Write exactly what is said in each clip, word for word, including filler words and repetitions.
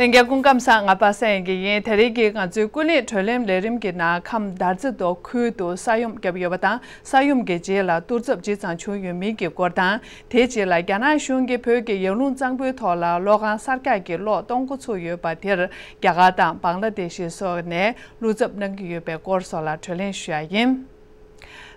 ལྷན་རྒྱས་སྐུ་ཁམས་བཟང་། ང་པ་སངས་ཡིན་གྱི་ཡིན། དེ་རིང་གི་ང་ཚོའི་ཀུན་གླེང་བགྲོ་གླེང་ལས་རིམ་གྱི་ནང་ཁམས་དར་རྩེ་མདོ་ཁུལ་དུ་ས་ཡོམ་བརྒྱབ་ཡོད་པ་དང་། ས་ཡོམ་གྱི་རྗེས་ལ་གཏོར་ཚབ་ཇི་ཙམ་བྱུང་ཡོད་མིན་གྱི་སྐོར་དང་། དེའི་རྗེས་ལ་རྒྱ་ནག་གཞུང་གིས་བོད་ཀྱི་ཡར་ཀླུང་གཙང་པོའི་ཐོག་ལ་གློག་ཁང་གསར་རྒྱག་གི་གློག་གཏོང་འགོ་ཚུགས་ཡོད་པ་དེར། རྒྱ་གར་དང་བང་ལ་དེ་ཤི་སོགས་ནས་བློ་འཚབ་གནང་གི་ཡོད་པའི་སྐོར་སོགས་ལ་བགྲོ་གླེང་ཞུ་ཡ་ཡིན།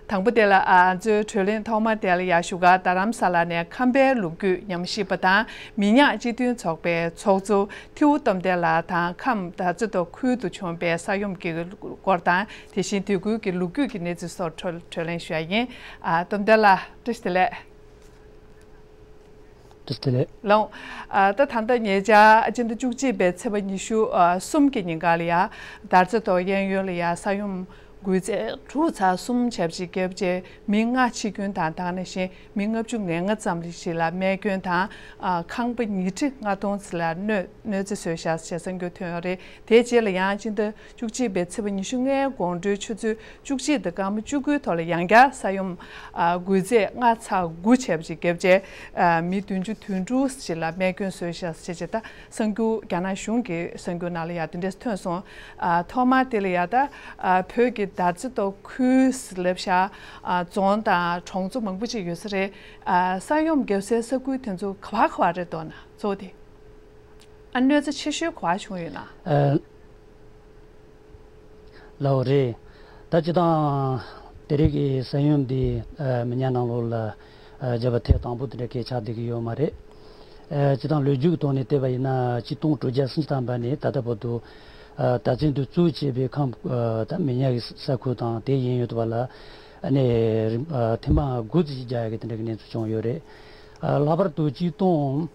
དང་པོ་དེ་ལ་ཨ་ང་ཚོའི་བགྲོ་གླེང་ཐོག་མ་དེ་ལ་ཡར་ཞུ་ག་རྡ་རམ་ས་ལ་ནས་ཁམས་པའི་ལོ་རྒྱུས་ཉམས་ཞིབ་པ་དང་མི་ཉག་སྤྱི་མཐུན་ཚོགས་པའི་ཚོགས་གཙོ་ཐེའུ་སྟོབས་ལྡན་ལགས་དང་ཁམས་དར་རྩེ་མདོ་ཁུལ་དུ་བྱུང་བའི་ས་ཡོམ་གྱི་སྐོར་དང་། དེ་བཞིན་དེ་ཁུལ་གྱི་ལོ་རྒྱུས་ཀྱི་གནས་ཚུལ་སོགས་བགྲོ་བགྲོ་གླེང་ཞུ་ཡ་ཡིན། ཨ་སྟོབས་ལྡན་ལགས་བཀྲ་ཤིས་བདེ་ལེགས། བཀྲ་ཤིས་བདེ་ལེགས། ལགས། ཨ་ད་ད་ལྟ་ཉེ་ཆར་སྤྱི་ཟླ་བཅུ་གཅིག་པའི་ཚེས་པ་ཉི་ཤུ་ཨ་གསུམ་གྱི་ཉིན་ཀ་ལ་ཡ་དར་རྩེ་མདོ་གཡས་གཡོན་ལ་ཡ་ས་ཡོམ་འགུལ་ཚད་དྲུག་ཚེག་གསུམ་བྱས་པ་ཅིག་བརྒྱབ་རྗེས་མི་ལྔ་འཆི་སྐྱོན་དང་། དེ་ནང་བཞིན་མི་ལྔ་བཅུ་ང་ལྔ་ཙམ་ཞིག་ལ་རྨས་སྐྱོན་དང་། ཨ་ཁང་པ་ཉིས་ཁྲི་ལྔ་སྟོང་ཙམ་ལ་གནོད་གནོད་འཚེ་བཟོས་བཞག་ཅེས་གསར་འགྱུར་ཐོན་ཡོད་རེད། དེའི་རྗེས་ལ་ཡང་སྤྱི་ཟླ་བཅུ་གཅིག་པའི་ཚེས་པ་ཉི་ཤུ་ལྔའི་དགོང་དྲོའི་ཆུ་ཚོད་བཅུ་གཅིག་དང་སྐར་མ་བཅུ་དགུའི་ཐོག་ལ་ཡང་བསྐྱར་ས་ཡོམ་ཨ་འགུལ་ཚད་ལྔ་ཚེག་དགུ་བྱས་པ་ཅིག་བརྒྱབ་རྗེས། ཨ་མི་བདུན་ཅུ་དོན་དྲུག་ཞིག་ལ་རྨས་སྐྱོན་བཟོས་བཞག་ཅེས་བྱས། ད་གསར་འགྱུར་རྒྱ་ནག་གཞུང་གི་གསར་འགྱུར་ནང་ལ་ཡང་དེ་འདྲས་ཐོན་སོང་། ཨ་ཐོག་མར་དེ་ལ་ཡང་ད་ཨ་བོད་ཀྱི་དར་རྩེ་མདོ་ཁུལ་ལབ་ཤག་ཨ་རྫོང་དང་གྲོང་ཚོ་མང་པོ་ཅིག་ཡོད་ས་རེད། ཨ་ས་ཡོམ་བརྒྱབ་སའི་ས་ཁུལ་དེ་ཚོ་ག་བ་ག་བ་རེད་འདུག་ན། གཙོ་བོ་དེ་ཨ་གནོད་འཚེ་ཆེ་ཤོས་ག་བ་བྱུང་ཡོད་ན། ཨ། ལའོ་རེད། ད་སྤྱིར་བཏང་དེ་རིང་གི་ས་ཡོམ་འདི་ཨ་མི་ཉག་ནང་ལོགས་ལ་ཨ་བརྒྱབ་པ་ཐེངས་དང་པོ་དེ་འདྲ་གས་ཆགས་བསྡད་ཀྱི་ཡོད་མ་རེད། ཨ་སྤྱིར་བཏང་ལོ་རྒྱུས་ཀྱི་ཐོག་ནས་བལྟས་པ་ཡིན་ན་ཆིག་སྟོང་དྲུག་བརྒྱ་སུམ་ཅུ་ཐམ་པ་ནས་ད་ལྟ་བར་དུ་ཨ་ད་ཚུན་དུ་གཙོ་བྱས་པའི་ཁམས་ཨ་ད་མི་ཉག་གི་ས་ཁུལ་དང་དེ་ཡིན་ཡོད་པ་ལ་ཨ་ནི་རིམ་ཨ་ཐེངས་མ་དགུ་ཙམ་ཞིག་རྒྱག་ཡ་གི་དེ་འདྲ་གི་གནས་ཚུལ་བྱུང་ཡོད་རེད། ཨ་ལྷག་པར་དུ་ཆིག་སྟོང་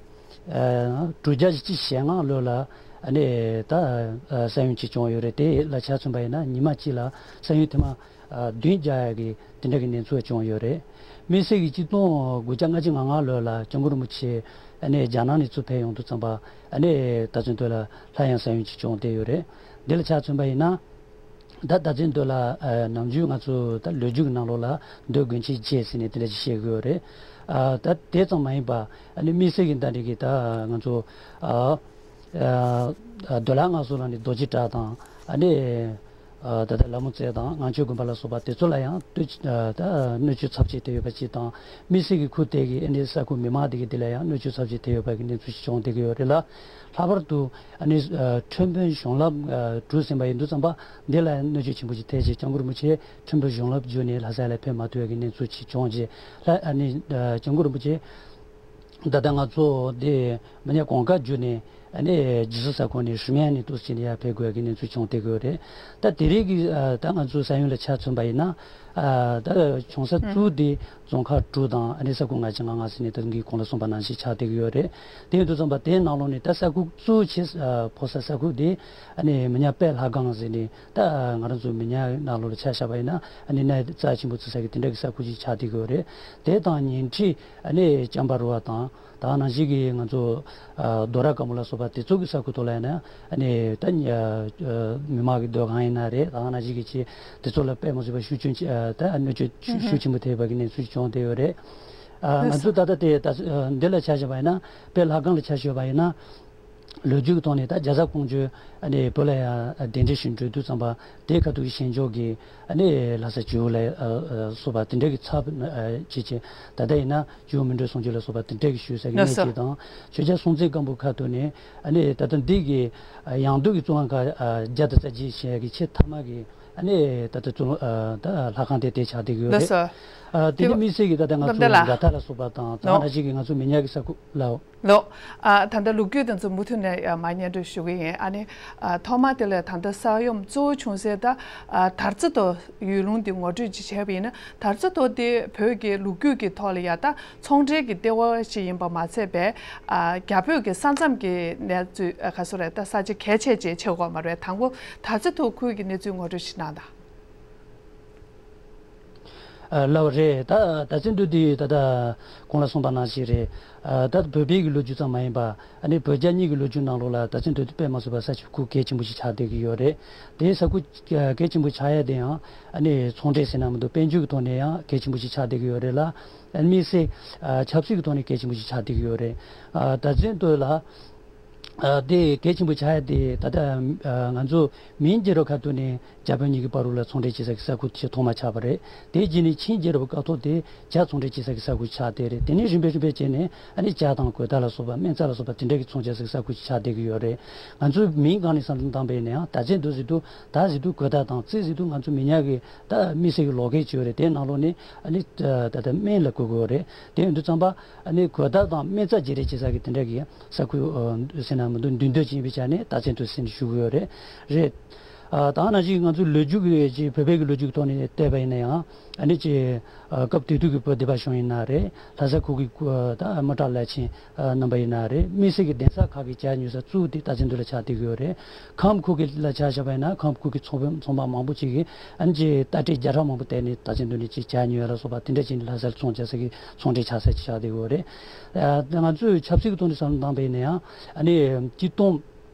ཨ་དྲུག་བརྒྱ་བཞི་བཅུ་ཞེ་ལྔ་ལོ་ལ་ཨ་ནི་ད་ཨ་ས་ཡོམ་ཅིག་བྱུང་ཡོད་རེད། དེ་ལ་ཆ་མཚོན་པ་ཡིན་ན་ཉི་མ་གཅིག་ལ་ས་ཡོམ་ཐེངས་མ་ཨ་བདུན་རྒྱག་ཡ་གི་དེ་འདྲ་གི་གནས་ཚུལ་བྱུང་ཡོད་རེད། དམིགས་བསལ་གྱི་ཆིག་སྟོང་དགུ་བརྒྱ་ལྔ་བཅུ་ང་ལྔ་ལོ་ལ་སྐྱབས་མགོན་རིན་པོ་ཆེ་ཨ་ནི་རྒྱ་ནག་ནས་ཚུར་ཕེབས་ཡོང་དུས་ཙམ་པ་ཨ་ནི་ད་ཚུན་དུ་ལ་སླར་ཡང་ས་ཡོམ་ཅིག་བྱུང་བསྡད་ཡོད་རེད། འདི་ལ་ཆ་མཚོན་པ་ཡིན་ན། ད་ད་ཚུན་དུ་ལ་ཨ་ནམ་རྒྱུན་ང་ཚོ་ད་ལོ་རྒྱུས་ཀྱི་ནང་ལོགས་ལ་མདོ་དགོན་ཆེན་བརྒྱད་ཟེར་ནས་དེ་འདྲ་ཅིག་བཤད་ཀྱི་ཡོད་རེད། ཨ་ད་དེ་ཙམ་མ་ཡིན་པ་ཨ་ནི་དམིགས་བསལ་གྱི་ད་འདི་གི་ད་ང་ཚོ་ཨ་ཨ་ཨ་རྡོ་ལ་སྔགས་སུ་ལ་ནི་རྡོ་རྗེ་བྲག་དང་ཨ་ནི་ཨ་ད་ལྟ་ལ་མོ་རྩེ་དང་ངང་ཆོས་དགོན་པ་ལ་སོགས་པ་དེ་ཚོ་ལ་ཡང་ལྟོས་ཨ་ད་གནོད་སྐྱོན་ཚབས་ཆེ་ཐེབས་ཡོད་པ་ཅིག་དང་། དམིགས་བསལ་གྱི་ཁུལ་དེ་གི་ཨ་ནི་ས་ཁུལ་མི་མང་དེ་གི་དེ་ལ་ཡང་གནོད་སྐྱོན་ཚབས་ཆེ་ཐེབས་ཡོད་པ་གི་གནས་ཚུལ་ཞིག་བྱུང་བསྡད་ཀྱི་ཡོད་རེད་ལ། ལྷག་པར་དུ་ཨ་ནི་ཨ་ཁྲོན་བོན་གཞུང་ལམ་ཨ་གྲུ་ཟིན་པ་ཡིན་དུས་ཙམ་པ་འདི་ལ་གནོད་སྐྱོན་ཆེན་པོ་ཞིག་ཐེབས་རྗེས་སྐྱབས་མགོན་རིན་པོ་ཆེ་ཁྲོན་བོན་གཞུང་ལམ་བརྒྱུད་ནས་ལྷ་ས་ལ་ཕེབས་མ་ཐུབ་པའི་གནས་ཚུལ་ཞིག་བྱུང་རྗེས་ལ་ཨ་ནི་ཨ་སྐྱབས་མགོན་རིན་པོ་ཆེ་ད་ལྟ་ང་ཚོ་འདི་མི་ཉག་གོང་དཀར་བརྒྱུད་ནས་ཨ་ནི་རྗེས་སུ་ས་ཁོངས་ནས་ཧྲི་མེན་ནས་ཏུ་སི་ཅི་ནས་ཡར་ཕེབས་དགོས་པའི་གནས་ཚུལ་བྱུང་བསྡད་ཀྱི་ཡོད་རེད། ད་དེ་རིང་གི་ཨ་ད་ང་ཚོ་ས་ཡོམ་ལ་ཆ་མཚོན་པ་ཡིན་ན་ཨ་ད་བྱུང་ས་གཙོ་བོ་དེ་རྫོང་ཁག་དྲུག་དང་ཨ་ནི་ས་ཁུལ་ལྔ་བཅུ་ང་ལྔ་ཟེར་ནས་ད་གིན་གོང་ལ་གསུངས་པ་ནང་བཞིན་ཆགས་བསྡད་ཀྱི་ཡོད་རེད། དེ་ཡིན་དུས་ཙམ་པ་དེའི་ནང་ལོགས་ནས་ད་ས་ཁུལ་གཙོ་བོ་ཆེ་ཨ་ཕོག་ས་ས་ཁུལ་དེ་ཨ་ནི་མི་ཉག་དཔལ་ལྷ་སྒང་ཟེར་ནས་ད་ང་རང་ཚོ་མི་ཉག་ནང་ལོགས་ལ་ཆ་བཞག་པ་ཡིན་ན་ཨ་ནི་གནས་རྩ་ཆེན་པོ་བརྩི་ས་གི་དེ་འདྲ་གི་ས་ཁུལ་ཅིག་ཆགས་བསྡད་ཀྱི་ཡོད་རེད། དེ་དང་ཉེ་འཁྲིས་ཨ་ནི་ཅམ་པ་རུ་བ་དང་ད་ནང་བཞིན་གི་ང་ཚོ་ཨ་རྡོ་ར་དཀར་མོ་ལ་སོགས་པ་དེ་ཚོ་གི་ས་ཁུལ་ཐོག་ལ་ཡིན་ན་ཨ་ནི་ད་ཨ་མི་མང་གི་སྡོད་ཁང་ཡིན་ན་རེད། ད་ནང་བཞིན་གི་ཆེ་དེ་ཚོ་ལ་དཔེ་མ་སྲིད་པ་ཤུགས་ཆེན་ཨ་ད་གནོད་སྐྱོན་ཤུགས་ཤུགས་ཆེན་པོ་ཐེབས་པ་གི་གནས་ཚུལ་བྱུང་བསྡད་ཡོད་རེད། ཨ་ང་ཚོ་ད་ལྟ་དེ་ད་འདི་ལ་ཆ་བཞག་པ་ཡིན་ན་དཔལ་ལྷ་སྒང་ལ་ཆ་བཞག་པ་ཡིན་ན། ལོ་རྒྱུས་ཀྱི་ཐོག་ནས་ད་རྒྱ་བཟའ་ཀོང་ཇོ་ཨ་ནི་བོད་ལ་ཡང་གདན་འདྲེན་ཞུ་འགྲོ་དུས་ཙམ་པ་དེའི་ཁ་ཐུག་གི་ཞལ་འཇོག་གི་ཨ་ནི་ལྷ་ས་ཇོ་བོ་ལ་ཨ་ཨ་སོགས་པ་དེ་འདྲ་གི་ཚབ་ཨ་བྱེད་ཅིང་ད་ལྟ་ཡིན་ན་ཇོ་བོ་མི་འགྲོ་གསུང་ཆོས་ལ་སོགས་པ་དེ་འདྲ་གི་ཞུ་ས་གི་གནས་ཅིག་དང་ཆོས་རྒྱལ་སྲོང་བཙན་སྒམ་པོའི་ཁ་ཐུག་ནས་ཨ་ནི་ད་ལྟ་འདི་གི་ཨ་ཡང་སྟོད་ཀྱི་གཙུག་ལག་ཁང་ཨ་བརྒྱ་དང་རྩ་བརྒྱད་བྱས་ཀྱི་ཆེས་མཐའ་མ་གི་ཨ་ནི་ད་ལྟ་གཙུག་ལག་ཨ་ད་ལྷ་ཁང་དེ་དེ་ཆགས་བསྡད་ཀྱི་ཡོད་རེད། ཨ་དེ་ནི་དམིགས་བསལ་གྱི་ད་ལྟ་ང་ཚོ་མགར་ཐང་ལ་སོགས་པ་དང་ད་ནང་བཞིན་གྱི་ང་ཚོ་མི་ཉག་གི་ས་ཁུལ་ལའོ། ལོ། ཨ་ད་ལྟ་ལོ་རྒྱུས་དེ་ཚོ་མུ་མཐུད་ནས་ཨ་མར་སྙན་སྒྲོན་ཞུ་གི་ཡིན། ཨ་ནི་ཨ་ཐོག་མ་དེ་ལ་ད་ལྟ་ས་ཡོམ་གཙོ་བོ་བྱུང་སའི་ད་ཨ་དར་རྩེ་མདོ་ཡུལ་ལུང་འདི་ངོ་སྤྲོད་ཅིག་བྱས་པ་ཡིན་ན། དར་རྩེ་མདོ་དེ་བོད་ཀྱི་ལོ་རྒྱུས་ཀྱི་ཐོག་ལ་ཡ་ད་ཚོང་འབྲེལ་གྱི་ལྟེ་བ་ཞིག་ཡིན་པ་མ་ཚད་པའི་ཨ་རྒྱ་བོད་ཀྱི་ས་མཚམས་ཀྱི་གནས་ཚུལ་ཨ་ག་སོ་རེད། ད་ས་ཆ་གལ་ཆེ་ཅིག་ཆགས་ཀྱི་ཡོད་མ་རེད། དང་པོ་དར་རྩེ་མདོ་ཁུལ་གྱི་གནས་ཚུལ་ངོ་སྤྲོད་ཅིག་གནང་དང་། ཨ་ལབ་རེད། ད་ད་ཚིག་འདི་དེ་ད་ལྟ་གོང་ལ་གསུངས་པ་ནང་བཞིན་རེད། ཨ་ད་བོད་པའི་གི་ལོ་རྒྱུས་ཙམ་མ་ཡིན་པ་ཨ་ནི་བོད་རྒྱ་གཉིས་ཀྱི་ལོ་རྒྱུས་ནང་ལོགས་ལ་ད་ཚིག་འདི་དེ་དཔེ་མ་སྲིད་པ་ས་ཆ་ཁུལ་གལ་ཆེན་པོ་ཞིག་ཆགས་བསྡད་ཀྱི་ཡོད་རེད། དེའི་ས་ཁུལ་གལ་ཆེན་པོ་ཆགས་ཡ་དེ་ཡང་ཨ་ནི་ཚོང་འབྲེལ་ཟེར་ན་མི་འདུག་དཔལ་འབྱོར་གྱི་ཐོག་ནས་ཡང་གལ་ཆེན་པོ་ཞིག་ཆགས་བསྡད་ཀྱི་ཡོད་རེད་ལ། ཨ་ནི་དམིགས་བསལ་ཨ་ཆབ་སྲིད་ཀྱི་ཐོག་ནས་གལ་ཆེན་པོ་ཞིག་ཆགས་བསྡད་ཀྱི་ཡོད་རེད། ཨ་ད་ཚིག་འདི་ལ། ཨ་དེ་གལ་ཆེན་པོ་ཆགས་ཡ་དེ་ད་ལྟ་ཨ་ང་ཚོ་མིང་རྒྱལ་རབས་ཁ་ཐུག་ནས་རྒྱ་བོད་གཉིས་ཀྱི་བར་དུ་ལ་ཚོང་འབྲེལ་བྱེད་ས་གི་ས་ཁུལ་དེ་ཐོག་མ་ཆགས་པ་རེད། དེ་རྗེས་ནས་ཆིང་རྒྱལ་རབས་སྐབས་ཐོག་དེ་རྒྱ་ཚོང་འབྲེལ་བྱེད་ས་གི་ས་ཁུལ་ཆགས་བསྡད་རེད། དེ་ནས་རིམ་པས་རིམ་པས་བྱས་ནས་ཨ་ནི་ཇ་དང་གོས་དར་ལ་སོགས་པ་སྨན་རྩྭ་ལ་སོགས་པ་དེ་འདྲ་གི་ཚོང་བྱེད་ས་གི་ས་ཁུལ་ཆགས་བསྡད་ཀྱི་ཡོད་རེད། ང་ཚོའི་མིང་སྒང་ནས་བསམ་བློ་བཏང་པ་ཡིན་ན་ཡང་ད་ཚེ་མདོ་ཟེར་དུས་ད་ཟེར་དུས་གོས་དར་དང་རྩེ་ཟེར་དུས་ང་ཚོ་མི་ཉག་གི་ད་དམིགས་བསལ་གྱི་ལོ་སྐད་ཅིག་ཡོད་རེད། དེའི་ནང་ལོགས་ནས་ཨ་ནི་ད་ལྟ་སྨན་ལ་གོ་དགོས་རེད། དེ་ཡིན་དུས་ཙམ་པ་ཨ་ནི་གོས་དར་དང་སྨན་རྩྭ་བརྗེ་རེས་བྱེད་ས་གི་དེ་འདྲ་གི་ས་ཁུལ་ཟེར་ན་མི་འདུག་མདུན་སྡོད་ཅིག་ཡིན་པའི་ཆ་ནས་ད་ཚེ་མདོ་ཟེར་ནས་ཞུ་གི་ཡོད་རེད། རེད། ཨ་ད་ནང་བཞིན་ང་ཚོའི་ལོ་རྒྱུས་ཀྱི་ཅིག་བོད་པའི་གི་ལོ་རྒྱུས་ཀྱི་ཐོག་ནས་བལྟས་པ་ཡིན་ན་ཡང་ཨ་ནི་ཅིག་ཨ་སྐབས་དེ་དུས་ཀྱི་བོད་སྡེ་པ་གཞུང་ཡིན་ན་རེད། ལྷ་ས་ཁུལ་གྱི་ཨ་ད་དམག་གྲགས་བླ་ཆེན་ཨ་རྣམ་པ་ཡིན་ན་རེད། དམིགས་བསལ་གྱི་གདན་ས་ཁག་གི་ཇ་ཉོ་ས་གཙོ་བོ་དེ་ད་ཚེ་མདོ་ལ་ཆགས་བསྡད་ཀྱི་ཡོད་རེད། ཁམས་ཁུལ་གྱི་ལ་ཆ་བཞག་པ་ཡིན་ན་ཁམས་ཁུལ་གྱི་ཚོང་དཔོན་ཚོང་པ་མང་པོ་ཅིག་གིས་ཨ་ནི་ཅིག་རྟ་དྲེལ་བརྒྱ་ཕྲག་མང་པོ་བཏེགས་ནས་ད་ཚེ་མདོ་ནས་ཅིག་ཇ་ཉོ་ཡ་ལ་སོགས་པ་དེ་འདྲ་བྱས་ནས་ལྷ་སར་ཚོང་བྱ་ས་གི་ཚོང་འབྲེལ་ཆགས་ས་ཅིག་ཆགས་བསྡད་ཀྱི་ཡོད་རེད། ཨ་ད་ང་ཚོས་ཆབ་སྲིད་ཀྱི་ཐོག་ནས་བསམ་བློ་བཏང་པ་ཡིན་ན་ཡང་ཨ་ནི་ཆིག་སྟོང་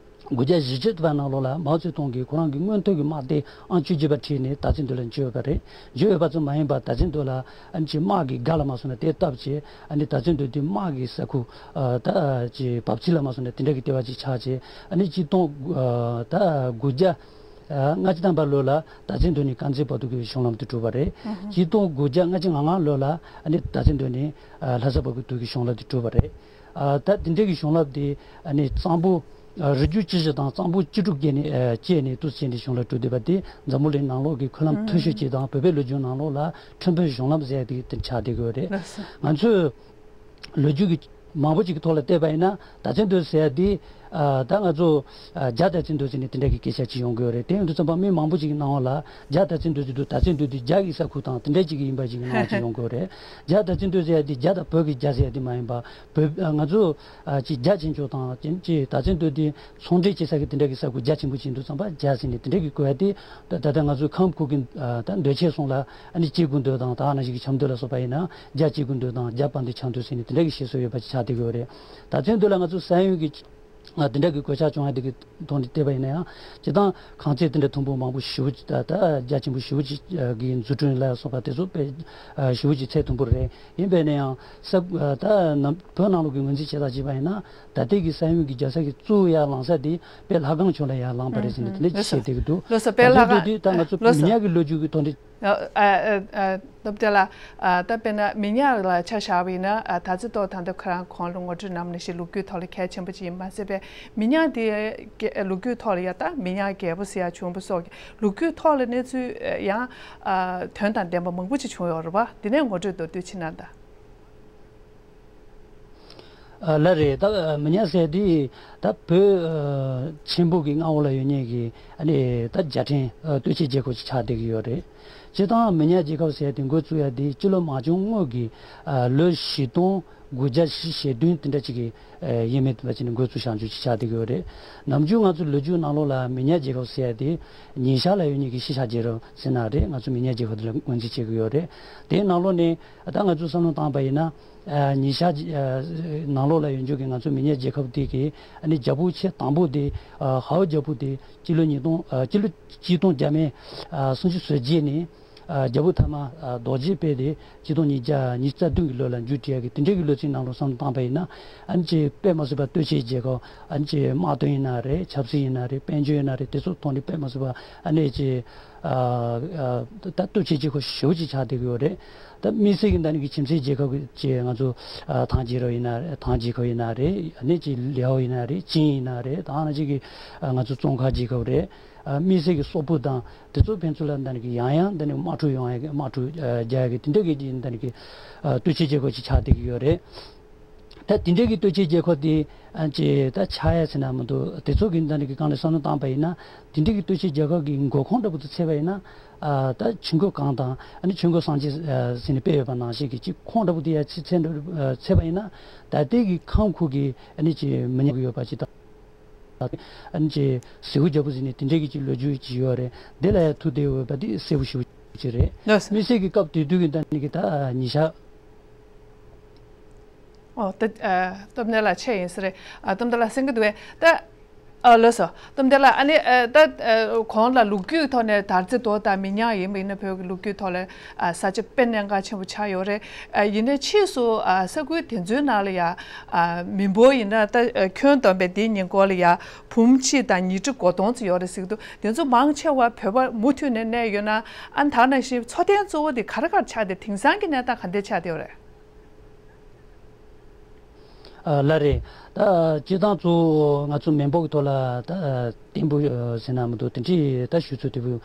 དགུ་བརྒྱ་བཞི་བཅུ་པ་ནང་ལོགས་ལ་མའོ་ཙེ་ཏུང་གིས་ཁོ་རང་གི་མངོན་མཐོ་གི་དམག་སྡེ་ཨང་བཅུ་བརྒྱད་པ་ཁྲིད་ནས་ད་ཚེ་མདོ་ལ་འབྱོར་ཡོད་པ་རེད། འབྱོར་ཡོད་པ་ཙམ་མ་ཡིན་པར་ད་ཚེ་མདོ་ལ་ཨ་ནི་ཅིག་དམག་གི་སྒར་ལ་མ་སོང་ན་དེ་བཏབ་བྱས་ཨ་ནི་ད་ཚེ་མདོ་དེ་དམག་གི་ས་ཁུལ་ཨ་ད་ཅིག་བབས་ཚིགས་ལ་མ་སོང་ན་དེ་འདྲ་གི་ལྟེ་བ་ཅིག་ཆགས་བྱས་ཨ་ནི་ཆིག་སྟོང་ཨ་ད་དགུ་བརྒྱ་ཨ་ལྔ་བཅུ་ཐམ་པ་ལོ་ལ་ད་ཚེ་མདོ་ནས་དཀར་མཛེས་བར་དུ་གི་གཞུང་ལམ་དེ་གྲུབ་པ་རེད། ཆིག་སྟོང་དགུ་བརྒྱ་ལྔ་བཅུ་ང་ལྔ་ལོ་ལ་ཨ་ནི་ད་ཚེ་མདོ་ནས་ཨ་ལྷ་ས་བར་དུ་གི་གཞུང་ལམ་དེ་གྲུབ་པ་རེད། ཨ་ད་དེ་འདྲ་གི་གཞུང་ལམ་དེ་ཨ་ནི་གཙང་པོ་ཨ་རི་རྒྱུད་བཅུ་བཞི་དང་གཙང་པོ་བཅུ་དྲུག་བརྒྱད་ནས་ཨ་བཅད་ནས་འདུག་སེ་བྱས་ནས་གཞུང་ལམ་གྲུབ་བསྡད་པ་དེ་འཛམ་བུ་གླིང་ནང་ལོགས་ཀྱི་མཁོ་ལམ་མཐོ་ཤོས་ཅིག་དང་བོད་པའི་ལོ་རྒྱུས་ནང་ལོགས་ལ་ཁྲིམས་དཔོན་གཞུང་ལམ་ཟེར་ཡ་དེ་དེ་ཆགས་བསྡད་ཀྱི་ཡོད་རེད། ལགས་སོ། ང་ཚོས་ལོ་རྒྱུས་ཀྱི་མང་པོ་ཅིག་གི་ཐོག་ལ་བལྟས་པ་ཡིན་ན་ད་ཚེ་མདོ་ཟེར་ཡ་དེ་ཨ་ད་ང་ཚོ་ཨ་རྒྱ་དར་ཚེ་མདོ་ཟེར་ནས་དེ་འདྲ་གི་སྐད་ཆ་ཅིག་ཡོང་གི་ཡོད་རེད། དེ་ཡིན་དུས་ཙམ་པ་མི་མང་པོ་ཅིག་གི་སྣང་བ་ལ་རྒྱ་དར་ཚེ་མདོ་ཟེར་དུས་ད་ཚེ་མདོ་དེ་རྒྱ་གི་ས་ཁུལ་དང་དེ་འདྲ་ཅིག་གི་ཡིན་པ་ཅིག་གི་སྣང་བ་ཅིག་ཡོང་གི་ཡོད་རེད། རྒྱ་དར་ཚེ་མདོ་ཟེར་ཡ་དེ་རྒྱ་དང་བོད་ཀྱི་རྒྱ་ཟེར་ཡ་དེ་མ་ཡིན་པ་བོད་ཨ་ང་ཚོ་ཨ་ཅིག་རྒྱ་ཆེན་མཆོག་དང་ཅིག་ཅིག་ད་ཚེ་མདོ་དེ་ཚོང་འབྲེལ་བྱེད་ས་གི་དེ་འདྲ་གི་ས་ཁུལ་རྒྱ་ཆེན་པོ་ཅིག་ཡིན་དུས་ཙམ་པ་རྒྱ་ཟེར་ནས་དེ་འདྲ་གི་གོ་ཡ་དེ་ད་ད་ལྟ་ང་ཚོའི་ཁམས་ཁུལ་གི་ཨ་ད་འདོད་ཆེན་སོང་ལ་ཨ་ནི་སྐྱེ་དགུ་མདོ་དང་ད་ཨ་ནི་ཞིག་གི་ཆབ་མདོ་ལ་སོགས་པ་ཡིན་ན་རྒྱ་སྐྱེ་དགུ་མདོ་དང་རྒྱ་དཔལ་ལྡན་ཆབ་མདོ་ཟེར་ནས་དེ་འདྲ་གི་བཤད་སྲོལ་ཡོད་པ་ཅིག་ཆགས་བསྡད་ཀྱི་ཡོད་རེད། ད་ཚེ་མདོ་ལ་ང་ཚོ་ས་ཡོམ་གི་ཨ་དེ་འདྲ་གི་གོད་ཆག་བྱུང་ཡ་དེ་གི་ཐོག་ནས་བལྟས་པ་ཡིན་ན་ཡང་སྤྱིར་བཏང་གངས་རྩེ་དེ་འདྲ་མཐོན་པོ་མང་པོ་ཞེ་པོ་ཅིག་ད་ད་རྒྱ་ཆེན་པོ་ཞེ་པོ་ཅིག་གི་འཛུགས་སྐྲུན་ལ་སོགས་པ་དེ་ཚོ་དཔེ་ཞེ་པོ་ཅིག་ཚད་མཐོན་པོ་རེད། ཡིན་པས་ན་ཡང་ས་ད་ནམ་བོད་ནང་ལོགས་ཀྱི་ངོས་འཛིན་བྱེད་སྟངས་བྱས་པ་ཡིན་ན་ད་ལྟའི་གི་ས་ཡོམ་གྱི་རྒྱལ་ས་གི་གཙོ་བོ་ཡར་ལངས་ས་དེ་དཔེ་ལྷ་ཁང་ཕྱོགས་ལ་ཡར་ལངས་པ་རེད་ཟེར་ནས་དེ་འདྲ་ཅིག་བཤད་བསྡད་ཀྱི་འདུག་ལགས་སོ། དཔེ་ད་ལྷ་ཚོད་དུས་དུས་ད་ང་ཚོ་ལགས་མི་སོ། ཉག་གི་ལོ་རྒྱུས་ཀྱི་ཐོག་འདི། ཨ་ཨ་ཨ་སྟབས་བདེ་ལགས། ཨ་ད་དཔེར་ན་མི་ཉག་ལ་ཆ་བཞག་པ་ཡིན་ན་ཨ་ད་ཚེ་ཏོག་ད་ལྟ་ཁོ་རང་གོང་ལ་ངོ་སྤྲོད་གནང་ནང་བཞིན་ལོ་རྒྱུས་ཐོག་ལ་གལ་ཆེན་པོ་ཅིག་ཡིན། མ་ཟད་པའི་མི་ཉག་དེ་ལོ་རྒྱུས་ཐོག་ལ་ཡ་ད་མི་ཉག་རྒྱལ་པོ་ཟེར་ཡ་བྱུང་བ་སོགས་ཀྱི་ལོ་རྒྱུས་ཐོག་ལ་གནས་ཚུལ་ཡང་ཨ་དོན་དང་ལྡན་པ་མང་པོ་ཅིག་བྱུང་ཡོད་རེད་པ། དེ་ནས་ངོ་སྤྲོད་མདོར་བསྡུས་ཅིག་གནང་དང་། ཨ་ལགས་རེད། ད་མི་ཉག་ཟེར་དེ་ད་བོད་ཨ་ཆེན་པོ་གི་མངའ་འོག་ལ་ཡོད་མཁན་གྱི་ཨ་ནི་ད་རྒྱལ་ཕྲན་ཨ་སྟོད་ཆའི་རྒྱལ་ཁབ་ཅིག་ཆགས་བསྡད་ཀྱི་ཡོད་རེད། སྤྱིར་བཏང་མི་ཉག་རྒྱལ་ཁབ་ཟེར་དེ་འགོ་བཙུགས་ཡ་དེ་སྤྱི་ལོ་མ་བྱུང་སྔོན་གྱི་ཨ་ལོ་བཞི་སྟོང་དགུ་བརྒྱ་བཞི་བཅུ་ཞེ་བདུན་དེ་འདྲ་ཅིག་གི་ཨ་ཡས་མས་བྱས་ནས་འགོ་བཙུགས་བཞག་རྒྱུ་ཅིག་ཆགས་བསྡད་ཀྱི་ཡོད་རེད། ནམ་རྒྱུན་ང་ཚོ་ལོ་རྒྱུས་ནང་ལོགས་ལ་མི་ཉག་རྒྱལ་ཁབ་ཟེར་ཡ་དེ་ཉིན་ཞག་ལ་ཡོད་མཁན་གྱི་ཤི་ཤ་རྒྱལ་རབས་ཟེར་ན་རེད། ང་ཚོ་མི་ཉག་རྒྱལ་ཁབ་དེ་ལ་ངོས་འཛིན་བྱེད་ཀྱི་ཡོད་རེད། དེའི་ནང་ལོགས་ནས་ད་ང་ཚོས་བསམ་བློ་བཏང་པ་ཡིན་ན། ཨ་ཉིན་ཞག་ཅིག་ཨ་ནང་ལོགས་ལ་ཡོད་རྒྱུ་གི་ང་ཚོ་མི་ཉག་རྒྱལ་ཁབ་དེ་གི་ཨ་ནི་རྒྱལ་པོ་ཆེས་དང་པོ་དེ་ཨ་ཧའོ་རྒྱལ་པོ་དེ་སྤྱི་ལོ་ཉིས་སྟོང་ཨ་སྤྱི་ལོ་ཆིག་སྟོང་བརྒྱ་མེད་ཨ་སུམ་ཅུ་སོ་བརྒྱད་ནས་ཨ་རྒྱལ་པོ་ཐ་མ་ཨ་རྡོ་རྗེ་དཔལ་དེ་ཆིག་སྟོང་ཉིས་བརྒྱ་ཉི་ཤུ་རྩ་བདུན་གྱི་ལོ་ལ་མཇུག་སྒྲིལ་ཡ་གི་དེ་འདྲའི་གི་ལོ་ཚིགས་ནང་ལོགས་བསམ་བློ་བཏང་པ་ཡིན་ན་ཨ་ནི་ཅིག་དཔེ་མ་སྲིད་པ་སྟོད་ཆའི་རྒྱལ་ཁབ་ཨ་ནི་ཅིག་དམག་དོན་ཡིན་ན་རེད། ཆབ་སྲིད་ཡིན་ན་རེད། དཔལ་འབྱོར་ཡིན་ན་རེད། དེ་ཚོ་ཐོག་ནས་དཔེ་མ་སྲིད་པ་ཨ་ནི་ཅིག་ཨ་ཨ་ད་སྟོད་ཆའི་རྒྱལ་ཁབ་ཞེ་པོ་ཅིག་ཆགས་བསྡད་ཀྱི་ཡོད་རེད། ད་དམིགས་བསལ་གྱི་ད་ནི་གི་ཁྱིམ་མཚེས་རྒྱལ་ཁབ་ཀྱི་ཅིག་ང་ཚོ་ཨ་ཐང་རྒྱལ་རབས་ཡིན་ན་རེད། ཐང་རྒྱལ་ཁབ་ཡིན་ན་རེད། ཨ་ནི་ཅིག་ལེའོ་ཡིན་ན་རེད། ཅིན་ཡིན་ན་རེད། ད་ནི་ཅིག་གི་ཨ་ང་ཚོ་ཙོང་ཁ་རྒྱལ་ཁབ་རེད། ཨ་དམིགས་བསལ་གྱི་སོག་པོ་དང་དེ་ཚོ་ཕན་ཚུན་ལ་ད་ནི་གི་ཡང་ཡང་ད་ནི་དམག་འཁྲུག་ཡོང་ཡ་གི་དམག་འཁྲུག་ཨ་རྒྱག་ཡ་གི་དེ་འདྲ་གི་ཅིག་ད་ནི་གི་ཨ་སྟོད་ཆའི་རྒྱལ་ཁབ་ཅིག་ཆགས་བསྡད་ཀྱི་ཡོད་རེད། ད་དེ་འདྲའི་གི་སྟོད་ཆའི་རྒྱལ་ཁབ་དེ་ཨ་ཅེ་ད་ཆགས་ཡ་ཟེར་ན་མི་འདུག་དེ་ཚོ་གི་ད་ནི་གི་སྒང་ནས་བསམ་བློ་བཏང་པ་ཡིན་ན་དེ་འདྲའི་གི་སྟོད་ཆའི་རྒྱལ་ཁབ་ཀྱི་འགོ་ཁུངས་འདྲ་པོ་དེ་འཚོལ་བ་ཡིན་ན་ཨ་ད་ཆོས་འཁོར་གང་དང་ཨ་ནི་ཆོས་འཁོར་སངས་རྒྱས་ཨ་ཟེར་ནས་དཔེ་ཡོད་པ་ནང་བཞིན་གི་ཅིག་ཁུངས་འདྲ་པོ་དེ་ཡ་ཅིག་འཚོལ་འདྲ་ཨ་འཚོལ་བ་ཡིན་ན་ད་ལྟའི་གི་ཁམས་ཁུལ་གི་ཨ་ནི་ཅིག་མི་ཉག་གི་ཡོད་པ་ཅིག་དང་ཨ་ནི་ཅིག་ཟེའུ་རྒྱལ་པོ་ཟེར་ནས་དེ་འདྲའི་གི་ཅིག་ལོ་རྒྱུས་ཅིག་ཡོད་རེད། དེ་ལ་ཡ་ཐུག་བསྡད་ཡོད་པ་དེ་གསལ་པོ་ཞེ་པོ་ཅིག་རེད། ལགས་སོ། དམིགས་བསལ་གྱི་སྐབས་དེ་དུས་ཀྱི་ད་ནི་གི་ད་ཉིན་ཞག་ཨོ་ད་ཨ་སྟོབས་ནས་ལ་ཆེ་ཡིན་ས་རེད། ཨ་སྟོབས་ནས་ལ་སེང་གེ་འདུག་བས་ད། ཨ་ལགས་སོ། སྟོབས་ལྡན་ལགས། ཨ་ནི་ཨ་ད་ཨ་གོང་ལ་ལོ་རྒྱུས་ཐོག་ནས་དར་རྩེ་རྡོ་དང་མི་ཉག་ཡིན་པ་ཡིན་ན་བོད་ཀྱི་ལོ་རྒྱུས་ཐོག་ལ་ཨ་ས་ཆ་དཔེ་གནད་འགག་ཆེན་པོ་ཆགས་ཡོད་རེད། ཨ་ཡིན་ནའི་ཕྱིས་སུ་ཨ་ས་ཁུལ་དེ་ཚོའི་ནང་ལ་ཡ་ཨ་མི་འབོར་ཡིན་ན་ད་ཨ་ཁྱོན་བསྡོམས་པའི་འདིའི་ཉིན་སྐོར་ལ་ཡ་བུམ་གཅིག་དང་ཉིས་ཁྲི་དགུ་སྟོང་ཙམ་ཡོད་རེད་ཟེར་གྱི་འདུག་དེ་ཚོ་མང་ཆེ་བ་བོད་པ་མུ་མཐུད་ནས་གནས་ཡོད་ན། ཨ་ནི་ད་ག་ནང་བཞིན་འཚོ་རྟེན་གཙོ་བོ་དེ་ག་རེ་ག་རེ་ཆགས་ཏེ་དེང་སང་གི་གནས་སྟངས་ག་འདྲ་ཆགས་བསྡད་ཡོད་རེད། ཨ་ལགས་རེད། ད་སྤྱིར་བཏང་གཙོ་བོ་ང་ཚོ་མི་འབོར་གྱི་ཐོག་ལ་ད་བརྟན་པོ་ཟེར་ན་མི་འདུག་དེ་འདྲའི་ད་ཞུ་ཚོད་དེ་བུ་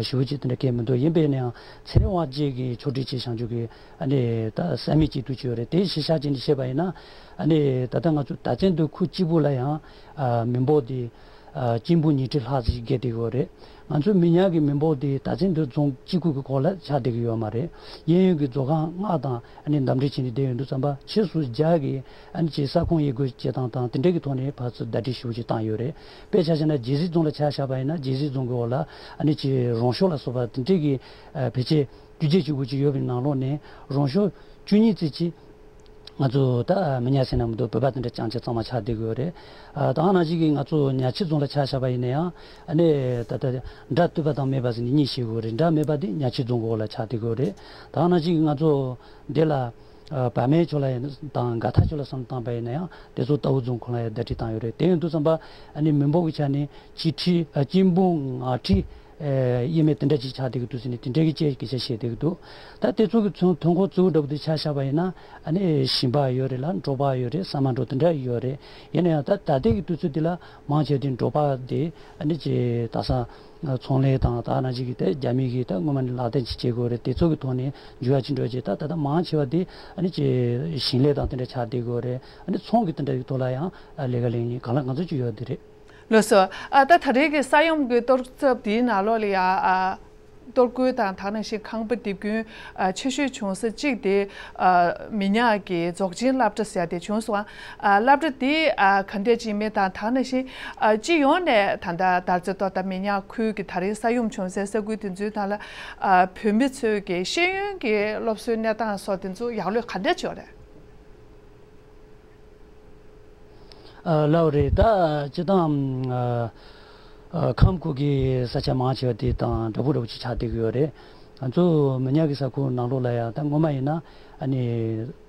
ཞུ་བ་ཅིག་དེ་འདྲ་གས་མི་འདུག་ཡིན་པས་ན་ཡང་ཚེ་རིང་དབང་རྒྱལ་གྱི་ཆོག་སྒྲིག་བྱས་བཞག་རྒྱུ་གི་ཨ་ནི་ད་ས་མིག་གཅིག་ཏུ་བྱས་ཡོད་རེད། དེ་གཞི་བཞག་བྱས་ནས་བཤད་པ་ཡིན་ན་ཨ་ནི་ད་ལྟ་ང་ཚོ་ད་ཚན་དུ་ཁུལ་གཅིག་པུ་ལ་ཡང་མི་འབོར་དེ་གཅིག་འབུམ་ཉིས་ཁྲི་ལྷག་ཙམ་ཞིག་བརྒལ་བསྡད་ཡོད་རེད། ང་ཚོའི་མི་ཉག་གི་མི་འབོར་དེ་ད་ཚན་དུ་རྫོང་གཅིག་པུ་གི་ཁོངས་ལ་ཆགས་བསྡད་ཀྱི་ཡོད་མ་རེད། གཡས་གཡོན་གྱི་རྫོང་ཁག་ལྔ་དང་ཨ་ནི་འདབས་འབྲེལ་བྱས་ནས་བསྡད་ཡོད་དུས་ཙམ་པ་ཕྱིས་སུ་རྒྱ་གི་ཨ་ནི་ཅིག་ས་ཁོངས་དབྱེ་བགོས་བྱེད་སྟངས་དང་དེ་འདྲ་གི་ཐོག་ནས་ཕར་ཚུར་ཟླ་སྒྲིལ་ཞེ་པོ་ཅིག་བཏང་ཡོད་རེད། དཔེ་ཆ་བཞག་ན་རྒྱལ་སྲིད་རྫོང་ལ་ཆ་བཞག་པ་ཡིན་ན་རྒྱལ་སྲིད་རྫོང་གི་འོག་ལ་ཨ་ནི་ཅིག་རོང་ཤོག་ལ་སོགས་པ་དེ་འདྲ་གི་ཨ་ཕལ་ཆེར་བཅུ་གཅིག་བཅུ་དགུ་ཅིག་ཡོད་པའི་ནང་ལོགས་ནས་རོང་ཤོག་བཅུ་གཉིས་ཙམ་ཅིག་ང་ཚོ་ད་མི་ཉག་ཟེར་ན་མི་འདུག་བོད་པ་དེ་འདྲ་རྐྱང་རྐྱང་གཙང་མ་ཆགས་བསྡད་ཀྱི་ཡོད་རེད། ཨ་ད་ག་ནང་བཞིན་གྱི་ང་ཚོ་ཉ་ཆི་རྫོང་ལ་ཆ་བཞག་པ་ཡིན་ན་ཡང་ཨ་ནི་ད་ལྟ་དགྲ་བཏུལ་བ་དང་མེད་པ་ཟེར་ནས་གཉིས་བཤད་དགོས་རེད། དགྲ་མེད་པ་དེ་ཉ་ཆི་རྫོང་གི་འོག་ལ་ཆགས་བསྡད་ཀྱི་ཡོད་རེད། ད་ག་ནང་བཞིན་གྱི་ང་ཚོ་འདི་ལ་ཨ་བ་མའི་ཕྱོགས་ལ་ཡིན་དང་མགར་ཐང་ཕྱོགས་ལ་བསམ་བློ་བཏང་པ་ཡིན་ན་ཡང་དེ་ཚོ་རྟའུ་རྫོང་ཁོངས་ལ་ཡང་ཟླ་སྒྲིལ་བཏང་ཡོད་རེད། དེ་ཡིན་དུས་ཙམ་པ་ཨ་ནི་མི་འབོར་གྱི་ཆ་ནས་གཅིག་ཁྲི་ཨ་གཅིག་འབུམ་ལྔ་ཁྲི། ཨེ་ཡས་མས་དེ་འདྲ་ཅིག་ཆགས་བསྡད་ཀྱི་འདུག་ཟེར་ནས་དེ་འདྲ་གི་ཅིག་སྐད་ཆ་བཤད་བསྡད་ཀྱི་འདུག་ད་དེ་ཚོ་གི་ཚོན་ཐོན་ཁུངས་གཙོ་བོ་འདྲ་པོ་དེ་ཆ་བཞག་པ་ཡིན་ན་ཨ་ནི་ཞིང་པ་ཡོད་རེད་ལ་འབྲོག་པ་ཡོད་རེད། ས་མ་འབྲོག་དེ་འདྲ་ཡོད་རེད། ཡིན་ན་ཡང་ད་ད་ལྟའི་གི་དུས་ཚོད་འདི་ལ་མང་ཆེ་བ་དེ་འབྲོག་པ་དེ་ཨ་ནི་ཅིག་ད་ས་ཚོང་ལས་དང་ད་ནང་བཞིན་གི་དེ་རྒྱ་མི་གི་ད་སྔོན་མ་ནས་ལག་དེབ་ཅིག་བྱེད་དགོས་རེད། དེ་ཚོ་གི་ཐོག་ནས་འགྱུར་བ་ཅིག་འགྲོ་བྱས་ད་ད་ལྟ་མང་ཆེ་བ་དེ་ཨ་ནི་ཅིག་ཞིང་ལས་དང་དེ་འདྲ་ཆགས་བསྡད་དགོས་རེད། ཨ་ནི་ཚོང་གི་དེ་འདྲ་གི་ཐོག་ལ་ཡང་ལས་ཀ་ལས་ཉིན་གང་ལ་གང་འཚམ་ཅིག་ཡོད་དེ་རེད། ལགས་སོ། ཨ་ད་ད་རེས་ཀྱི་ས་ཡོམ་གྱི་གཏོར་ཚབ་དེའི་ནང་ལོགས་ལ་ཡ་ཨ་གཏོར་རྒོལ་དང་ད་ནང་བཞིན་ཁང་པ་རྡིབ་སྐྱོན་ཨ་ཆེ་ཤོས་བྱུང་ས་གཅིག་དེ་ཨ་མི་ཉག་གི་རྫོགས་ཆེན་སློབ་གྲྭ་ཟེར་ཡ་དེ་བྱུང་སོང་། ཨ་སློབ་གྲྭ་དེ་ཨ་ག་འདྲས་ཅིག་མེད་དང་ད་ནང་བཞིན་ཨ་སྤྱི་ཡོངས་ནས་ད་ལྟ་དར་རྩེ་རྡོ་དང་མི་ཉག་ཁུལ་གྱི་ད་རེས་ས་ཡོམ་བྱུང་སའི་ས་ཁུལ་དེ་ཚོའི་ནང་ལ་ཨ་བོད་མི་ཚོས་ཀྱི་ཤེས་ཡོན་གྱི་སློབ་གསོའི་གནས་སྟངས་སོགས་དེ་ཚོ་ཡག་ལོས་ག་འདྲས་ཅིག་ཡོད་རེད། ཨ་ལགས་རེད། ད་སྤྱིར་བཏང་ཨ་ཨ་ཁམས་ཁུལ་གྱི་ས་ཆ་མང་ཆེ་བ་དེ་དང་འདྲ་པོ་འདྲ་པོ་ཅིག་ཆགས་བསྡད་ཀྱི་ཡོད་རེད། ང་ཚོ་མི་ཉག་གི་ས་ཁུལ་ནང་ལོགས་ལ་ཡང་ད་སྔོན་མ་ཡིན་ན་ཨ་ནི་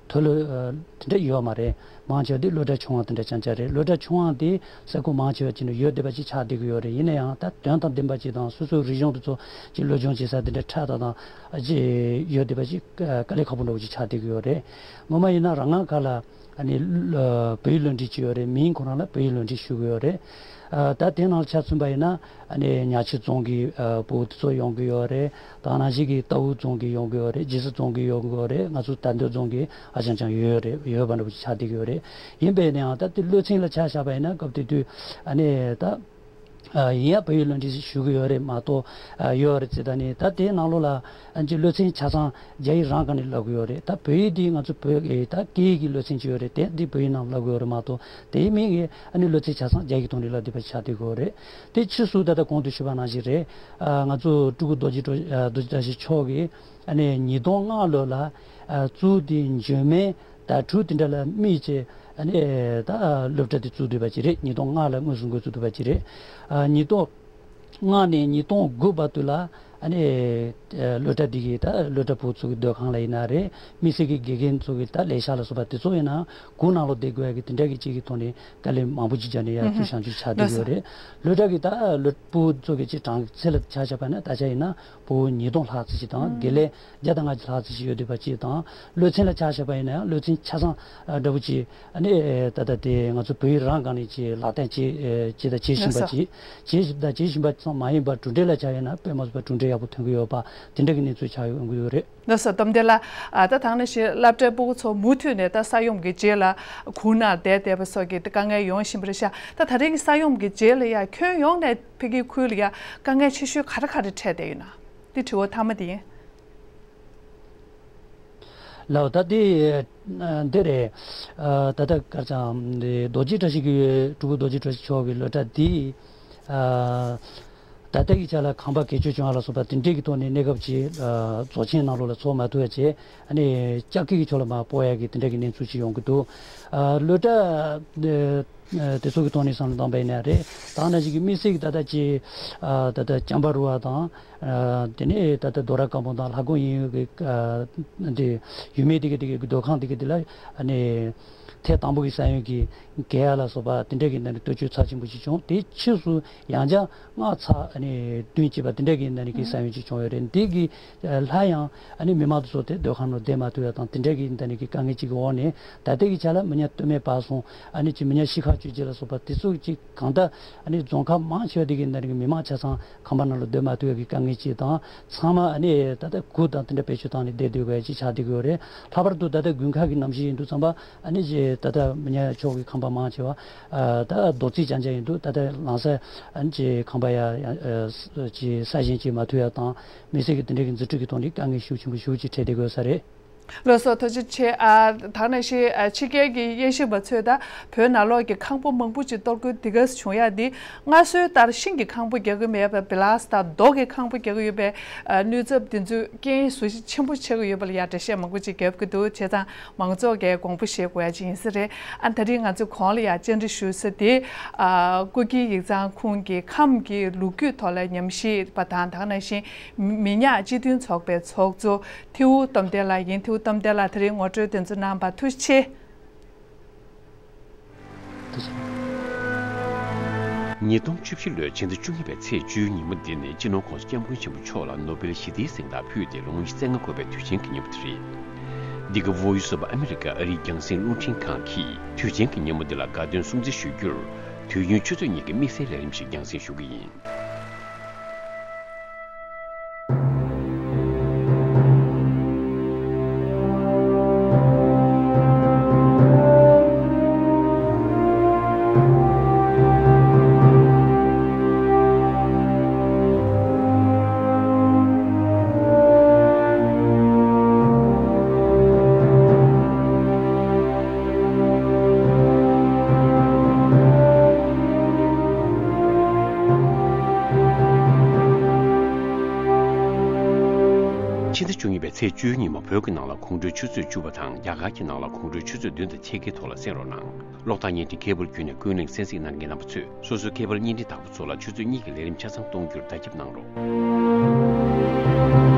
མཐོ་སློབ་ཨ་དེ་འདྲ་ཡོད་མ་རེད། མང་ཆེ་བ་དེ་སློབ་གྲྭ་ཆུང་བ་དེ་འདྲ་རྐྱང་རྐྱང་རེད། སློབ་གྲྭ་ཆུང་བ་དེ་ས་ཁུལ་མང་ཆེ་བ་ཅིག་ནས་ཡོད་བསྡད་པ་ཅིག་ཆགས་བསྡད་ཀྱི་ཡོད་རེད། ཡིན་ན་ཡང་ད་དོན་དང་ལྡན་པ་ཅིག་དང་སོ་སོའི་རིག་གཞུང་དེ་ཚོ་ཅིག་སློབ་སྦྱོང་བྱེད་ས་དེ་འདྲ་ཁྲལ་དང་དང་ཅིག་ཡོད་བསྡད་པ་ཅིག་དཀའ་ལས་ཁག་པོ་འདྲ་པོ་ཅིག་ཆགས་བསྡད་ཀྱི་ཡོད་རེད། ངོ་མ་ཡིན་ན་རང་སྔགས་ཁ་ལ་ཨ་ནི་བོད་ཡིག་སློབ་འབྲིང་ཅིག་ཡོད་རེད། མིང་ཁོ་རང་ལ་བོད་ཡིག་སློབ་འབྲིང་ཞུ་གི་ཡོད་རེད། ཨ་ད་དེ་ནང་ལ་ཆ་མཚོན་པ་ཡིན་ན་ཨ་ནི་ཉ་ཆི་རྫོང་གི་ཨ་བུ་དེ་ཚོ་ཡོང་གི་ཡོད་རེད། ད་ནང་བཞིན་གྱི་རྟའུ་རྫོང་གི་ཡོང་གི་ཡོད་རེད། རྗེས་སུ་རྫོང་གི་ཡོང་གི་ཡོད་རེད། ང་ཚོ་དར་མདོ་རྫོང་གི་ཨ་ཅང་ཅང་ཡོད་རེད། ཡོད་པ་འདྲ་པོ་ཅིག་ཆགས་བསྡད་ཀྱི་ཡོད་རེད། ཡིན་པས་ན་ཡང་ད་དེ་སློབ་ཚན་ལ་ཆ་བཞག་པ་ཡིན་ན་སྐབས་དེ་དུས་ཨ་ནི་ད། ཨ་ཡིན་ཡང་བོད་ཡིག་སློབ་འབྲིང་ཞུ་གི་ཡོད་རེད་མ་གཏོགས་ཨ་ཡོད་རེད་ཟེར། ད་ནི་ད་དེའི་ནང་ལོགས་ལ་ཨ་ཅིག་སློབ་ཚན་ཆ་ཚང་རྒྱ་ཡིག་རང་སྒང་ནས་བསླབ་གི་ཡོད་རེད། ད་བོད་ཡིག་འདི་ང་ཚོ་བོད་ཀྱི་ད་སྐད་ཡིག་གི་སློབ་ཚན་ཅིག་ཡོད་རེད། དེ་འདི་བོད་ཡིག་ནང་བསླབ་གི་ཡོད་རེད་མ་གཏོགས་དེའི་མིང་གི་ཨ་ནི་སློབ་ཚན་ཆ་ཚང་རྒྱ་ཡིག་ཐོག་ནས་བསླབ་བསྡད་པ་ཆགས་བསྡད་ཀྱི་ཡོད་རེད། དེ་ཕྱིས་སུ་ད་ལྟ་གོང་དུ་ཞུས་པ་ནང་བཞིན་རེད། ཨ་ང་ཚོ་སྤྲུལ་སྐུ་རྡོ་རྗེ་གྲོ་ཨ་རྡོ་རྗེ་བཀྲ་ཤིས་མཆོག་གིས་ཨ་ནི་ཉིས་སྟོང་ལྔ་ལོ་ལ་ཨ་གཙོ་བོ་དེ་འཇོན་མེད། དྭ་ཕྲུག་དེ་འདྲ་ལ་དམིགས་བྱས་ཨ་ནི་ད་སློབ་གྲྭ་དེ་བཙུགས་བསྡད་པ་ཅིག་རེད། ཉིས་སྟོང་ལྔ་ལ་དངོས་སུ་འགོ་བཙུགས་བསྡད་པ་ཅིག་རེད། ཨ་ཉིས་སྟོང་ལྔ་ནས་ཉིས་སྟོང་དགུ་བར་དུ་ལ་ཨ་ནི་སློབ་གྲྭ་འདི་གི་ད་སློབ་གྲྭ་བུ་ཚོ་གི་སྡོད་ཁང་ལ་ཡིན་ན་རེད། དམིགས་བསལ་གྱི་དགེ་རྒན་ཚོ་གི་ད་ལས་ཤག་ལ་སོགས་པ་དེ་ཚོ་ཡིན་ན་གུང་ནང་ལོགས་བསྡད་དགོས་ཡ་གི་དེ་འདྲ་གི་ཅིག་གི་ཐོག་ནས་དཀའ་ལས་མང་པོ་ཅིག་བརྒྱབ་ནས་ཡར་ཚུར་བྱང་ཆུབ་ཆགས་བསྡད་ཡོད་རེད། སློབ་གྲྭ་གི་ད་སློབ་ཕྲུག་ཚོ་གི་ཅིག་གྲངས་ཚད་ལ་ཆ་བཞག་པ་ན་ད་ཆ་ཡིན་ན་ཕྲུ་གུ་ཉིས་སྟོང་ལྷག་ཙམ་ཞིག་དང་དགེ་ལས་བརྒྱ་དང་ལྔ་བཅུ་ལྷག་ཙམ་ཞིག་ཡོད་བསྡད་པ་ཅིག་དང་། སློབ་ཚན་ལ་ཆ་བཞག་པ་ཡིན་ན་ཡང་སློབ་ཚན་ཆ་ཚང་ཨ་འདྲ་པོ་ཅིག་ཨ་ནི་ད་ལྟ་དེ་ང་ཚོ་བོད་ཡིག་རང་སྒང་ནས་ཅིག་ལག་བསྟར་བྱེད་ཨ་བྱེད་དང་བྱེད་བཞིན་པ་ཅིག་བྱེད་བཞིན་དང་བྱེད་བཞིན་པ་ཙམ་མ་ཡིན་པར་གྲུབ་འབྲས་ལ་ཆ་ཡིན་ན་དཔེ་མ་སྲིད་པ་གྲུབ་འབྲས་ཡག་པོ་ཐོན་གྱི་ཡོད་པ་དེ་འདྲ་གི་གནས་ཚུལ་ཆགས་ཡོང་གི་ཡོད་རེད། ལགས་སོ། སྟོབས་ལྡན་ལགས། ཨ་ད་ཐང་ནས་ཞེས་སློབ་གྲྭའི་ཕྲུ་གུ་ཚོ་མུ་མཐུད་ནས་ད་ས་ཡོམ་གྱི་རྗེས་ལ་གུང་ནང་བསྡད་བསྡད་པ་སོགས་ཀྱི་དཀའ་ངལ་ཡོང་བཞིན་པ་རེད་ཤག་ད་ད་རེས་ཀྱི་ས་ཡོམ་གྱི་རྗེས་ལ་ཡ་ཁྱོན་ཡོངས་ནས་ཕ་གིའི་ཁུལ་ལ་ཡ་དཀའ་ངལ་ཆེ་ཤོས་ག་རེ་ག་རེ་འཕྲད་བསྡད་ཡོད་ན། འདི་དྲི་བ་མཐའ་མ་དེ་ཡིན། ལགས་ད་དེ་འདི་རེད། ད་ལྟ་གར་ཅང་རྡོ་རྗེ་བཀྲ་ཤིས་ཀྱི་སྤྲུལ་སྐུ་རྡོ་རྗེ་བཀྲ་ཤིས་མཆོག་གི་སློབ་གྲྭ་འདི། ད་ལྟ་གི་ཆ་ལ་ཁང་པ་བརྒྱད་ཅུ་བྱུང་བ་ལ་སོགས་པ་དེ་འདྲས་ཀྱི་ཐོག་ནས་གནས་སྐབས་ཀྱི་རྫོགས་ཆེན་ནང་ལོགས་ལ་འཚོགས་མ་ཐུབ་པ་བྱས་ཨ་ནི་ལྕགས་སྐུད་ཀྱི་ཕྱོགས་ལ་མར་སྤོ་ཡག་གི་དེ་འདྲས་ཀྱི་གནས་ཚུལ་ཅིག་ཡོང་གི་འདུག་སློབ་གྲྭ་ ཨ་དེ་ཚོ་གི་ཐོག་ནས་བསམ་བློ་བཏང་པ་ཡིན་ན་རེད། ད་ནང་བཞིན་གྱི་དམིགས་བསལ་གྱི་ད་ལྟ་ཅིག་ཨ་ད་ལྟ་བྱམས་པ་རི་བ་དང་། ཨ་དེ་ནས་ད་ལྟ་རྡོ་ར་དཀར་མོ་དང་ལྷ་ཁང་ཡིན་ཡོད་ཀྱི་ཨ་འདི་ཡུལ་མི་དེ་གི་དེ་གི་སྡོད་ཁང་དེ་གི་དེ་ལ་ཨ་ནི་ཐེངས་དང་པོ་གི་ས་ཡོམ་གྱི་གེ་ཡ་ལ་སོགས་པ་དེ་འདྲ་གི་ནང་ནས་གཏོ་བཅོས་ཚབས་ཆེན་པོ་ཞིག་བྱུང་། དེའི་ཕྱིས་སུ་ཡང་བསྐྱར་སྔ་ཚར་ཨ་ནི་བདུན་གཅིག་པ་དེ་འདྲ་གི་ནང་ནས་ཀྱི་ས་ཡོམ་ཅིག་བྱུང་ཡོད་རེད། འདི་གི་ཨ་སླར་ཡང་ཨ་ནི་མི་མང་དེ་ཚོ་དེ་སྡོད་ཁང་ནང་བསྡད་མ་ཐུབ་ཡ་དང་དེ་འདྲ་གི་ནང་ནས་ཀྱི་དཀའ་ངལ་ཅིག་གི་འོག་ནས་ད་ལྟའི་གི་ཆ་ལ་མི་ཉག་སྟོད་སྨད་བར་གསུམ་ཨ་ནི་ཅིག་མི་ཉག་ཤི་ཁ་གཅོད་བྱེད་ལ་སོགས་པ་དེ་ཚོ་ཅིག་གང་ལྟར་ཨ་ནི་རྫོང་ཁག་མང་ཆེ་བ་དེ་གི་ནང་ནས་ཀྱི་མི་མང་ཆ་ཚང་ཁང་པ་ནང་ལ་སྡོད་མ་ཐུབ་ཡ་གི་དཀའ་ངལ་ཅིག་དང་། ཚང་མ་ཨ་ནི་ད་ལྟ་གུར་དང་དེ་འདྲ་བེད་སྤྱོད་བཏང་ནས་བསྡད་སྡོད་དགོས་ཡ་ཅིག་ཆགས་བསྡད་ཀྱི་ཡོད་རེད། ལྷག་པར་དུ་ད་ལྟ་དགུན་ཁ་གི་གནམ་གཤིས་ཡིན་དུས་ཙམ་པ་ཨ་ནི་ཅིག་ད་ལྟ་མི་ཉག་ཕྱོགས་ཀྱི་ཁང་པ་མང་ཆེ་བ་ཨ་ད་རྡོ་རྩིག་རྐྱང་རྐྱང་ཡིན་དུས་ད་ལྟ་ལམ་སང་ཨ་ནི་ཅིག་ཁང་པ་ཡ་ཨ་ཅིག་ས་ཞེང་བྱེད་མ་ཐུབ་ཡ་དང་། མི་སེར་གྱི་དེ་འདྲ་གི་འཛུགས་སྐྲུན་གྱི་ཐོག་ནས་དཀའ་ངལ་ཤུགས་ཆེན་པོ་ཞེ་པོ་ཅིག་འཕྲད་བསྡད་ཀྱི་ཡོད་ས་རེད། ལགས་སོ། ཐུགས་རྗེ་ཆེ། ཨ་ད་ག་ནང་བཞིན་ཨ་ཕྱི་རྒྱལ་གྱི་དབྱེ་ཞིབ་པ་ཚོས་ད་བོད་ནང་ལོགས་ཀྱི་ཁང་པ་མང་པོ་ཅིག་གཏོར་རྒོལ་འདི་ག་བྱུང་ཡ་འདི་སྔར་སྲོལ་ལྟར་ཤིང་གི་ཁང་པ་རྒྱག་གི་མེད་པ་བི་ལ་སི་དང་རྡོ་གི་ཁང་པ་རྒྱག་གི་ཡོད་པའི་ཨ་གནོད་ཚབས་འདི་ཚོས་རྐྱེན་བཟོ་གཞི་ཆེན་པོ་ཆགས་ཀྱི་ཡོད་པ་ལ་ཡ་འགྲེལ་བཤད་མང་པོ་ཅིག་རྒྱབ་ཀྱི་འདུག་བྱས་ཙང་མང་ཚོགས་ཀྱིས་དགོངས་པ་བཞེས་དགོས་ཡ་ཅིག་ཡིན་ས་རེད། ཨ་ད་རིང་ང་ཚོས་གོང་ལ་ཡ་བཅར་འདྲི་ཞུ་ས་དེ་ཨ་སྐུ་སྒེར་ཡིག་ཚང་ཁུངས་ཀྱི་ཁམས་ཀྱི་ལོ་རྒྱུས་ཐོག་ལ་ཉམས་ཞིབ་པ་དང་ད་ག་ནང་བཞིན་མི་ཉག་སྤྱི་མཐུན་ཚོགས་པའི་ཚོགས་གཙོ་ཐེའུ་སྟོབས་ལྡན་ལགས་ཡིན། ཐེའུ་སྟོབས་ལྡན་ལགས་དེ་རིང་ངོ་སྤྲོད་དེ་ཚོ་གནང་བར་ཐུགས་རྗེ་ཆེ། ཉིས་སྟོང་བཅུ་བཞི་ལོའི་ཕྱི་ཟླ་བཅུ་གཉིས་པའི་ཚེས་བཅུའི་ཉིན་མོ་འདི་ནི་སྤྱི་ནོར་༸གོང་ས་༸སྐྱབས་མགོན་ཆེན་པོ་མཆོག་ལ་ནོ་བེལ་ཞི་བདེའི་གཟེངས་རྟགས་ཕུལ་ཏེ་ལོ་ངོ་ཉི་ཤུ་རྩ་ལྔ་འཁོར་བའི་དུས་ཆེན་གྱི་ཉིན་མོ་དེ་རེད། འདི་ག་Voice of America ཨ་རིའི་རྒྱང་སྲིང་རླུང་འཕྲིན་ཁང་གིས་དུས་ཆེན་གྱི་ཉིན་མོ་འདི་ལ་དགའ་སྟོན་སྲུང་བརྩི་ཞུ་རྒྱུར། དུས་ཡུན་ཆུ་ཚོད་གཉིས་ཀྱི་དམིགས་བསལ་ལས་རིམ་ཞིག་རྒྱང་སྲིང་ཞུ་གི་ཡིན། ཕྱི་ཟླ་བཅུ་གཉིས་པའི་ཚེས་བཅུའི་ཉིན་མོ་བོད་ཀྱི་ནང་ལ་དགོང་དྲོའི་ཆུ་ཚོད་བཅུ་པ་དང་རྒྱ་གར་གྱི་ནང་ལ་དགོང་དྲོའི་ཆུ་ཚོད་བདུན་དང་ཕྱེད་ཀའི་ཐོག་ལ་གསན་རོགས་གནང་། གློག་བརྡ་བརྙན་འཕྲིན་ཁེ་བལ་བརྒྱུད་ནས་ཀུན་གླེང་གསན་གཟིགས་གནང་མཁན་རྣམ་པ་ཚོས་སོ་སོའི་ཁེ་བལ་བརྙན་འཕྲིན་བདག་པོ་ཚོ་ལ་ཆུ་ཚོད་གཉིས་ཀྱི་ལས་རིམ་ཆ་ཚང་གཏོང་རྒྱུར་བརྡ་ཁྱབ་གནང་རོགས།